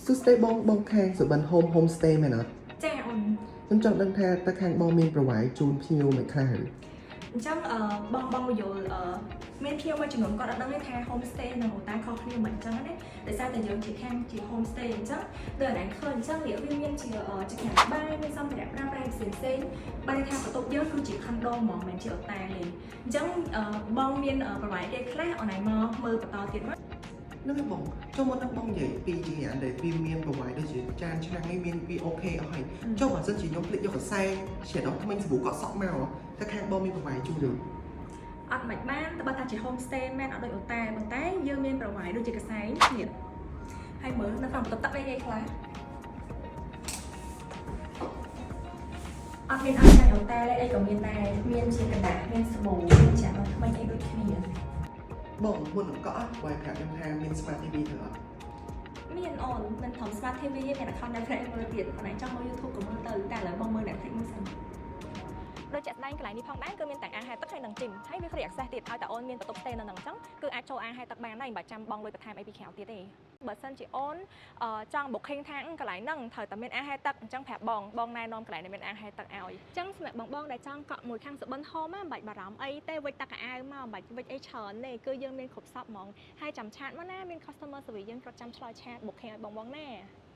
សួស្តីបងបងខាងសុបិន Home Home Stay មែនអត់? ចាអូន។ ខ្ញុំចង់ដឹងថាតើខាងបងមាន provide ជូនភ្ញៀវមិនខ្លះឬ? អញ្ចឹងអឺបងបងយល់អឺមានភ្ញៀវមួយចំនួនគាត់អត់ដឹងទេថា home stay និងអូតែលខុសគ្នាមិនអញ្ចឹងណាដោយសារតែយើងជាខាងជា home stay អញ្ចឹងដូចអានឃើញអញ្ចឹងវាមានជាជាខាងបាយមានសម្ភារៈប្រើប្រាស់ផ្សេងផ្សេងបានន័យថាបន្ទប់យើងគឺជា condo ហ្មងមិនមែនជាអូតែលទេអញ្ចឹងបងមាន provide គេខ្លះអូនឯងមកមើលបន្តទៀតមក។ ហ្នឹងហើយបងចុះមុននឹងបងនិយាយពីជាយ៉ាងដែលវាមាន provide ដូចជាចានឆ្នាំងនេះមានវា OK អស់ហើយចុះបើសិនជាខ្ញុំភ្លេចយកកន្សែងជាដល់ថ្មិញសាប៊ូកក់សក់មកតើខាងបងមាន provide ជូនឬ? អត់មិនបានតែបើថាជា home stay មែនអត់ដូចអូតែលប៉ុន្តែយើងមាន provide ដូចជាកន្សែងនេះហើយមើលនៅក្នុងបន្ទប់ទឹកអីគេខ្លះអត់មានអត់ចាញ់អូតែលអីក៏មានដែរមានជាក្រដាសមានសាប៊ូមានចាក់មកថ្មីអីដូចគ្នា បងមុននឹងកក់បងប្រាប់ខ្ញុំថាមាន Smart TV ធ្វើអត់? មានអូនមិនត្រឹម Smart TV ទេមាន account Netflix មើលទៀតអូនឯងចង់មើល YouTube ក៏មើលទៅតែឥឡូវបងមើល Netflix មួយសិនដូចជាក់ស្ដែងកន្លែងនេះផងដែរគឺមានទាំងអាងហែលទឹកហើយនិង gym ហើយវា free access ទៀតឲ្យតែអូនមានបន្ទប់ stay នៅហ្នឹងអញ្ចឹងគឺអាចចូលអាងហែលទឹកបានដែរមិនបាច់ចាំបង់លុយបន្ថែមអីពីក្រៅទៀតទេបើសិនជាអូនចង់ booking ថាកន្លែងហ្នឹងត្រូវតែមានអាងហែលទឹកអញ្ចឹងប្រាប់បងបងណែនាំកន្លែងដែលមានអាងហែលទឹកឲ្យអញ្ចឹងសម្រាប់បងបងដែលចង់កក់មួយខាងសុបិន Home មិនបាច់បារម្ភអីទេវេចតាកៅអៅមកមិនបាច់វេចអីច្រើនទេគឺយើងមានគ្រប់សពហ្មងហើយចាំ chat មកណាមាន customer service យើងគាត់ចាំឆ្លើយ chat booking ឲ្យបងបងណា។